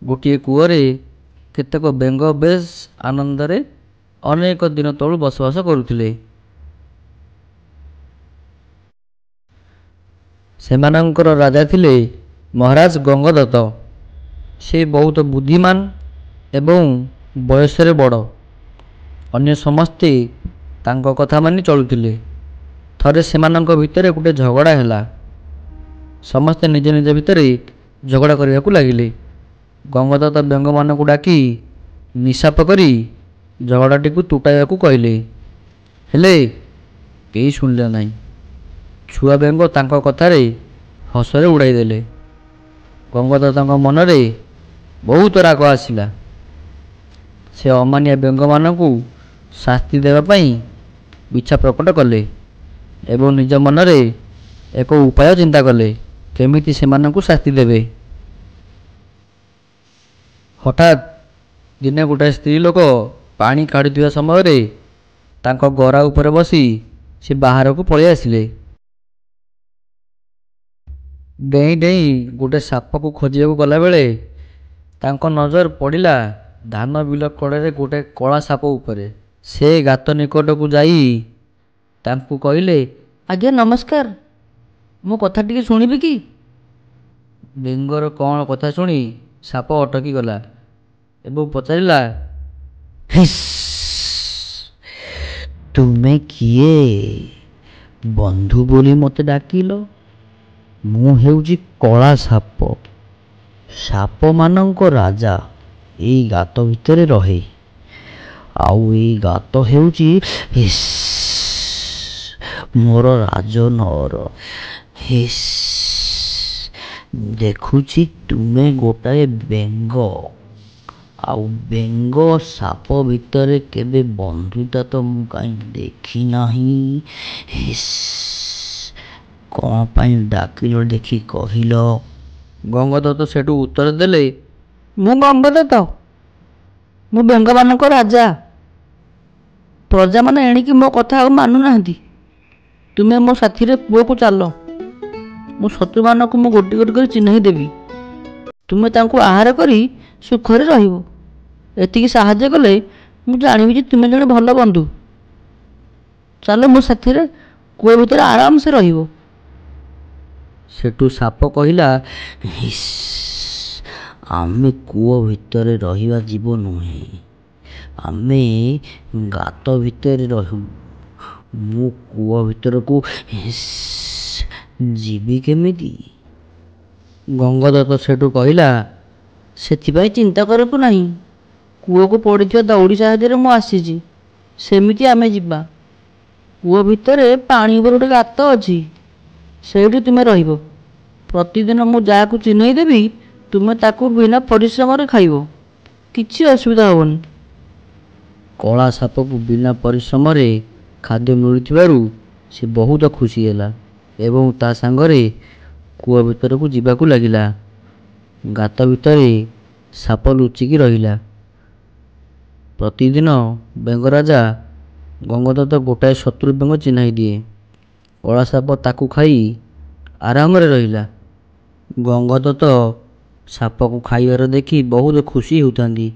ଗୋଟିଏ କୂଅରେ କେତେକ ବେଙ୍ଗ ବେଶ୍ ଆନନ୍ଦରେ ଅନେକ ଦିନ ତଳୁ ବସବାସ କରୁଥିଲେ। ସେମାନଙ୍କର ରାଜା ଥିଲେ ମହାରାଜ ଗଙ୍ଗଦତ୍ତ। ସେ ବହୁତ ବୁଦ୍ଧିମାନ ଏବଂ ବୟସରେ ବଡ଼। ଅନ୍ୟ ସମସ୍ତେ ତାଙ୍କ କଥା ମାନି ଚଳୁଥିଲେ। ଥରେ ସେମାନଙ୍କ ଭିତରେ ଗୋଟିଏ ଝଗଡ଼ା ହେଲା। ସମସ୍ତେ ନିଜ ନିଜ ଭିତରେ ଝଗଡ଼ା କରିବାକୁ ଲାଗିଲେ। ଗଙ୍ଗଦତ୍ତ ବେଙ୍ଗମାନଙ୍କୁ ଡାକି ନିଶାପ କରି ଝଗଡ଼ାଟିକୁ ତୁଟାଇବାକୁ କହିଲେ। ହେଲେ କେହି ଶୁଣିଲେ ନାହିଁ। ଛୁଆ ବେଙ୍ଗ ତାଙ୍କ କଥାରେ ହସରେ ଉଡ଼ାଇଦେଲେ। ଗଙ୍ଗଦତ୍ତଙ୍କ ମନରେ ବହୁତ ରାଗ ଆସିଲା। ସେ ଅମାନିଆ ବେଙ୍ଗମାନଙ୍କୁ ଶାସ୍ତି ଦେବା ପାଇଁ ଇଚ୍ଛା ପ୍ରକଟ କଲେ ଏବଂ ନିଜ ମନରେ ଏକ ଉପାୟ ଚିନ୍ତା କଲେ, କେମିତି ସେମାନଙ୍କୁ ଶାସ୍ତି ଦେବେ। ହଠାତ୍ ଦିନେ ଗୋଟାଏ ସ୍ତ୍ରୀ ଲୋକ ପାଣି କାଢ଼ୁଥିବା ସମୟରେ ତାଙ୍କ ଗରା ଉପରେ ବସି ସେ ବାହାରକୁ ପଳାଇ ଆସିଲେ। ଡେଇଁ ଡେଇଁ ଗୋଟେ ସାପକୁ ଖୋଜିବାକୁ ଗଲାବେଳେ ତାଙ୍କ ନଜର ପଡ଼ିଲା ଧାନ ବିଲ କଡ଼ରେ ଗୋଟେ କଳା ସାପ ଉପରେ। ସେ ଗାତ ନିକଟକୁ ଯାଇ ତାଙ୍କୁ କହିଲେ, ଆଜ୍ଞା ନମସ୍କାର, ମୋ କଥା ଟିକେ ଶୁଣିବେ କି? ବେଙ୍ଗର କଅଁଳ କଥା ଶୁଣି ସାପ ଅଟକି ଗଲା ଏବଂ ପଚାରିଲା, ହିସ୍, ତୁମେ କିଏ? ବନ୍ଧୁ ବୋଲି ମୋତେ ଡାକିଲ? ମୁଁ ହେଉଛି କଳା ସାପ। ସାପମାନଙ୍କ ରାଜା ଏଇ ଗାତ ଭିତରେ ରହେ। ଆଉ ଏଇ ଗାତ ହେଉଛି ହିସ୍ ମୋର ରାଜନଅର। ହିସ୍, ଦେଖୁଛି ତୁମେ ଗୋଟାଏ ବେଙ୍ଗ। ଆଉ ବେଙ୍ଗ ସାପ ଭିତରେ କେବେ ବନ୍ଧୁତା ତ ମୁଁ କାହିଁ ଦେଖିନାହିଁ। ହିସ୍, କ'ଣ ପାଇଁ ଡାକିଲ ଦେଖି କହିଲ? ଗଙ୍ଗଦତ୍ତ ସେଠୁ ଉତ୍ତର ଦେଲେ, ମୁଁ ଗଙ୍ଗଦତ୍ତ, ମୁଁ ବେଙ୍ଗମାନଙ୍କ ରାଜା। ପ୍ରଜାମାନେ ଏଣିକି ମୋ କଥା ଆଉ ମାନୁନାହାନ୍ତି। ତୁମେ ମୋ ସାଥିରେ କୂଅକୁ ଚାଲ। ମୋ ଶତ୍ରୁମାନଙ୍କୁ ମୁଁ ଗୋଟି ଗୋଟି କରି ଚିହ୍ନେଇ ଦେବି। ତୁମେ ତାଙ୍କୁ ଆହାର କରି ସୁଖରେ ରହିବ। ଏତିକି ସାହାଯ୍ୟ କଲେ ମୁଁ ଜାଣିବି ଯେ ତୁମେ ଜଣେ ଭଲ ବନ୍ଧୁ। ଚାଲ ମୋ ସାଥିରେ କୂଅ ଭିତରେ ଆରାମସେ ରହିବ। ସେଠୁ ସାପ କହିଲା, ହିସ୍, ଆମେ କୂଅ ଭିତରେ ରହିବା ଜୀବ ନୁହେଁ। ଆମେ ଗାତ ଭିତରେ ରହୁ। ମୁଁ କୂଅ ଭିତରକୁ ହିସ୍ ଯିବି କେମିତି? ଗଙ୍ଗଦତ୍ତ ସେଠୁ କହିଲା, ସେଥିପାଇଁ ଚିନ୍ତା କରନ୍ତୁ ନାହିଁ। କୂଅକୁ ପଡ଼ିଥିବା ଦଉଡ଼ି ସାହାଯ୍ୟରେ ମୁଁ ଆସିଛି। ସେମିତି ଆମେ ଯିବା। କୂଅ ଭିତରେ ପାଣି ଉପରେ ଗୋଟେ ଗାତ ଅଛି, ସେଇଠି ତୁମେ ରହିବ। ପ୍ରତିଦିନ ମୁଁ ଯାହାକୁ ଚିହ୍ନେଇ ଦେବି, ତୁମେ ତାକୁ ବିନା ପରିଶ୍ରମରେ ଖାଇବ। କିଛି ଅସୁବିଧା ହେବନି। କଳା ସାପକୁ ବିନା ପରିଶ୍ରମରେ ଖାଦ୍ୟ ମିଳୁଥିବାରୁ ସେ ବହୁତ ଖୁସି ହେଲା ଏବଂ ତା ସାଙ୍ଗରେ କୂଅ ଭିତରକୁ ଯିବାକୁ ଲାଗିଲା। ଗାତ ଭିତରେ ସାପ ଲୁଚିକି ରହିଲା। ପ୍ରତିଦିନ ବେଙ୍ଗରାଜା ଗଙ୍ଗଦତ୍ତ ଗୋଟାଏ ଶତ୍ରୁ ବେଙ୍ଗ ଚିହ୍ନାଇ ଦିଏ। କଳା ସାପ ତାକୁ ଖାଇ ଆରାମରେ ରହିଲା। ଗଙ୍ଗଦତ୍ତ ସାପକୁ ଖାଇବାର ଦେଖି ବହୁତ ଖୁସି ହେଉଥାନ୍ତି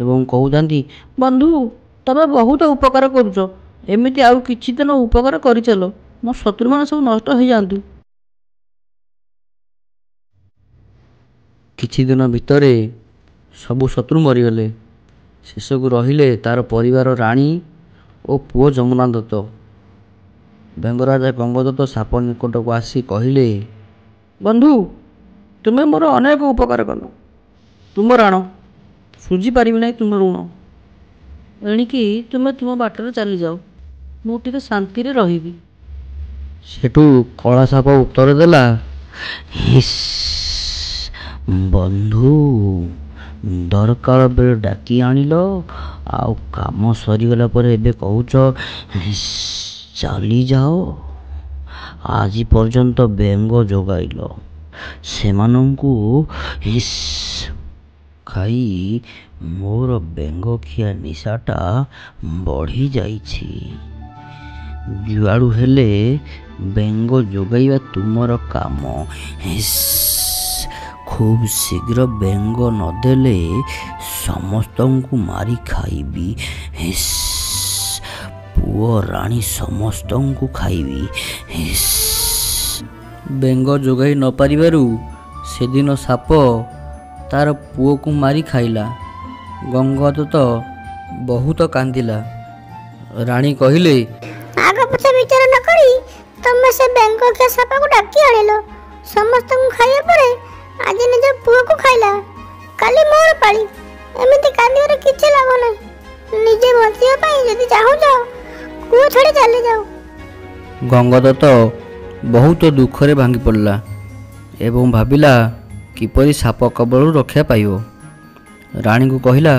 ଏବଂ କହୁଥାନ୍ତି, ବନ୍ଧୁ, ତମେ ବହୁତ ଉପକାର କରୁଛ। ଏମିତି ଆଉ କିଛି ଦିନ ଉପକାର କରିଚାଲ। ମୋ ଶତ୍ରୁମାନେ ସବୁ ନଷ୍ଟ ହେଇଯାଆନ୍ତୁ। କିଛି ଦିନ ଭିତରେ ସବୁ ଶତ୍ରୁ ମରିଗଲେ। ଶେଷକୁ ରହିଲେ ତାର ପରିବାର ରାଣୀ ଓ ପୁଅ ଯମୁନା ଦତ୍ତ। ବେଙ୍ଗରାଜା ଗଙ୍ଗଦତ୍ତ ସାପ ନିକଟକୁ ଆସି କହିଲେ, ବନ୍ଧୁ, ତୁମେ ମୋର ଅନେକ ଉପକାର କଲ। ତୁମ ରାଣ ଶୁଝିପାରିବି ନାହିଁ ତୁମ ଋଣ। ଏଣିକି ତୁମେ ତୁମ ବାଟରେ ଚାଲିଯାଅ, ମୁଁ ଟିକେ ଶାନ୍ତିରେ ରହିବି। ସେଠୁ କଳା ସାପ ଉତ୍ତର ଦେଲା, ହିସ୍, ବନ୍ଧୁ, ଦରକାର ବେଳେ ଡାକି ଆଣିଲ, ଆଉ କାମ ସରିଗଲା ପରେ ଏବେ କହୁଛ ହିସ୍ ଚାଲିଯାଅ। ଆଜି ପର୍ଯ୍ୟନ୍ତ ବେଙ୍ଗ ଯୋଗାଇଲ, ସେମାନଙ୍କୁ ହିସ୍ ଖାଇ ମୋର ବେଙ୍ଗଖିଆ ନିଶାଟା ବଢ଼ିଯାଇଛି। ଯୁଆଡ଼ୁ ହେଲେ ବେଙ୍ଗ ଯୋଗାଇବା ତୁମର କାମ। ହିସ୍, ଖୁବ୍ ଶୀଘ୍ର ବେଙ୍ଗ ନଦେଲେ ସମସ୍ତଙ୍କୁ ମାରି ଖାଇବି। ହିସ୍, ପୁଅ ରାଣୀ ସମସ୍ତଙ୍କୁ ଖାଇବି। ହିସ୍। ବେଙ୍ଗ ଯୋଗାଇ ନ ପାରିବାରୁ ସେଦିନ ସାପ ତାର ପୁଅକୁ ମାରି ଖାଇଲା। ଗଙ୍ଗଦତ୍ତ ବହୁତ କାନ୍ଦିଲା। ରାଣୀ କହିଲେ, ଆଗ ପଛ ବିଚାର ନ କରି ତମେ ସେ ବେଙ୍ଗ ଖିଆ ସାପକୁ ଡାକି ଆଣିଲ। ସମସ୍ତଙ୍କୁ ଖାଇବା ପରେ ଆଜି ନିଜ ପୁଅକୁ ଖାଇଲା, କାଲି ମୋର ପାଳି। ଏମିତି କାନ୍ଦିବାର କିଛି ଲାଭ ନାହିଁ। ନିଜେ ବଞ୍ଚିବା ପାଇଁ ଯଦି ଚାହୁଁଛ, କୂଅ ଛାଡ଼ି ଚାଲିଯାଅ। ଗଙ୍ଗଦତ୍ତ ବହୁତ ଦୁଃଖରେ ଭାଙ୍ଗି ପଡ଼ିଲା ଏବଂ ଭାବିଲା କିପରି ସାପ କବଳରୁ ରକ୍ଷା ପାଇବ। ରାଣୀଙ୍କୁ କହିଲା,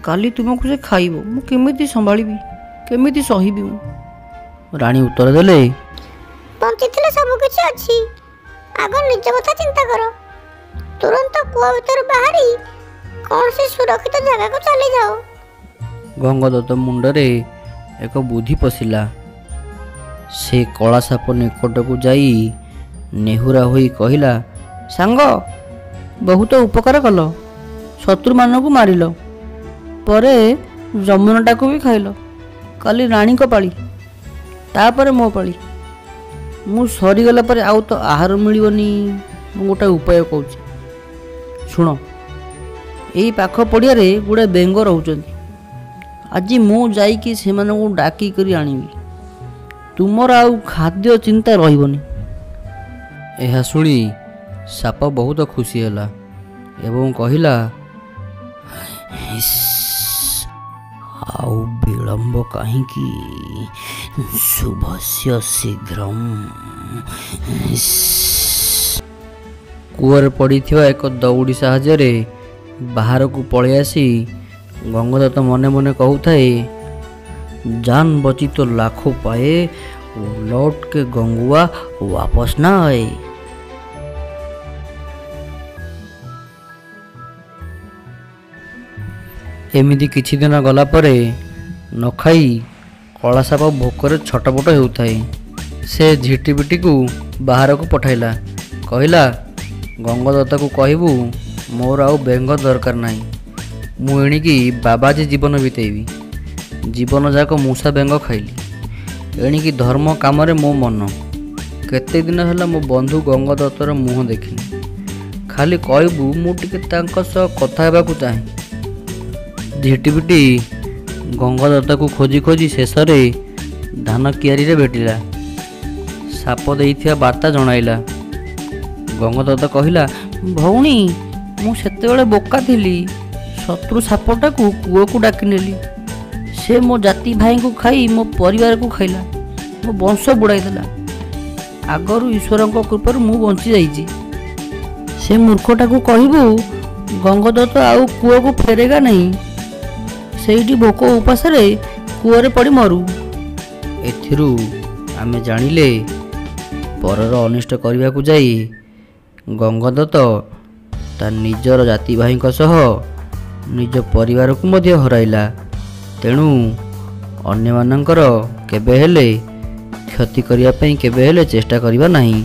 କାଲି ତୁମକୁ ସେ ଖାଇବ, ମୁଁ କେମିତି ସମ୍ଭାଳିବି, କେମିତି ସହିବି ମୁଁ? ରାଣୀ ଉତ୍ତର ଦେଲେ, ବଞ୍ଚିଥିଲେ ସବୁ କିଛି ଅଛି। ଆଗ ନିଜ କଥା ଚିନ୍ତା କର। ତୁରନ୍ତ କୂଅ ଭିତରୁ ବାହାରି କୌଣସି ସୁରକ୍ଷିତ ଜାଗାକୁ ଚାଲିଯାଅ। ଗଙ୍ଗଦତ୍ତ ମୁଣ୍ଡରେ ଏକ ବୁଦ୍ଧି ପଶିଲା। ସେ କଳା ସାପ ନିକଟକୁ ଯାଇ ନେହୁରା ହୋଇ କହିଲା, ସାଙ୍ଗ, ବହୁତ ଉପକାର କଲ। ଶତ୍ରୁମାନଙ୍କୁ ମାରିଲ, ପରେ ଯମୁନାଟାକୁ ବି ଖାଇଲ। କାଲି ରାଣୀଙ୍କ ପାଳି, ତାପରେ ମୋ ପାଳି। ମୁଁ ସରିଗଲା ପରେ ଆଉ ତ ଆହାର ମିଳିବନି। ମୁଁ ଗୋଟାଏ ଉପାୟ କହୁଛି, ଶୁଣ। ଏଇ ପାଖ ପଡ଼ିଆରେ ଗୁଡ଼ାଏ ବେଙ୍ଗ ରହୁଛନ୍ତି। ଆଜି ମୁଁ ଯାଇକି ସେମାନଙ୍କୁ ଡାକି କରି ଆଣିବି। ତୁମର ଆଉ ଖାଦ୍ୟ ଚିନ୍ତା ରହିବନି। ଏହା ଶୁଣି ସାପ ବହୁତ ଖୁସି ହେଲା ଏବଂ କହିଲା, ହିସ୍, ଆଉ ବିଳମ୍ବ କାହିଁକି? ଶୁଭସ୍ୟ ଶୀଘ୍ରମ୍। ହିସ୍। କୂଅରେ ପଡ଼ିଥିବା ଏକ ଦଉଡ଼ି ସାହାଯ୍ୟରେ ବାହାରକୁ ପଳେଇ ଆସି ଗଙ୍ଗଦତ୍ତ ମନେ ମନେ କହୁଥାଏ, ଜାନ୍ ବଚି ତ ଲାଖୋ ପାଏ, ଲୌଟ କେ ଗଙ୍ଗୁଆ ୱାପସ ନା ଆଏ। ଏମିତି କିଛି ଦିନ ଗଲା ପରେ ନ ଖାଇ କଳା ସାପ ଭୋକରେ ଛଟପଟ ହେଉଥାଏ। ସେ ଝିଟିପିଟିକୁ ବାହାରକୁ ପଠାଇଲା। କହିଲା, ଗଙ୍ଗଦତ୍ତକୁ କହିବୁ ମୋର ଆଉ ବେଙ୍ଗ ଦରକାର ନାହିଁ। ମୁଁ ଏଣିକି ବାବାଜୀ ଜୀବନ ବିତେଇବି। ଜୀବନ ଯାକ ମୂଷା ବେଙ୍ଗ ଖାଇଲି, ଏଣିକି ଧର୍ମ କାମରେ ମୋ ମନ। କେତେ ଦିନ ହେଲା ମୋ ବନ୍ଧୁ ଗଙ୍ଗଦତ୍ତର ମୁହଁ ଦେଖିନି। ଖାଲି କହିବୁ ମୁଁ ଟିକେ ତାଙ୍କ ସହ କଥା ହେବାକୁ ଚାହେଁ। ଝିଟିପିଟି ଗଙ୍ଗଦତ୍ତକୁ ଖୋଜି ଖୋଜି ଶେଷରେ ଧାନ କିଆରୀରେ ଭେଟିଲା। ସାପ ଦେଇଥିବା ବାର୍ତ୍ତା ଜଣାଇଲା। ଗଙ୍ଗଦତ୍ତ କହିଲା, ଭଉଣୀ, ମୁଁ ସେତେବେଳେ ବୋକା ଥିଲି। ଶତ୍ରୁ ସାପଟାକୁ କୂଅକୁ ଡାକିନେଲି। ସେ ମୋ ଜାତି ଭାଇଙ୍କୁ ଖାଇ ମୋ ପରିବାରକୁ ଖାଇଲା, ମୋ ବଂଶ ବୁଡ଼ାଇ ଦେଲା। ଆଗରୁ ଈଶ୍ୱରଙ୍କ କୃପାରୁ ମୁଁ ବଞ୍ଚି ଯାଇଛି। ସେ ମୂର୍ଖଟାକୁ କହିବୁ ଗଙ୍ଗଦତ୍ତ ଆଉ କୂଅକୁ ଫେରେଗା ନାହିଁ, ସେଇଠି ଭୋକ ଉପାସରେ କୂଅରେ ପଡ଼ି ମରୁ। ଏଥିରୁ ଆମେ ଜାଣିଲେ, ପରର ଅନିଷ୍ଟ କରିବାକୁ ଯାଇ ଗଙ୍ଗଦତ୍ତ ତା ନିଜର ଜାତି ଭାଇଙ୍କ ସହ ନିଜ ପରିବାରକୁ ମଧ୍ୟ ହରାଇଲା। ତେଣୁ ଅନ୍ୟମାନଙ୍କର କେବେ ହେଲେ କ୍ଷତି କରିବା ପାଇଁ କେବେ ହେଲେ ଚେଷ୍ଟା କରିବା ନାହିଁ।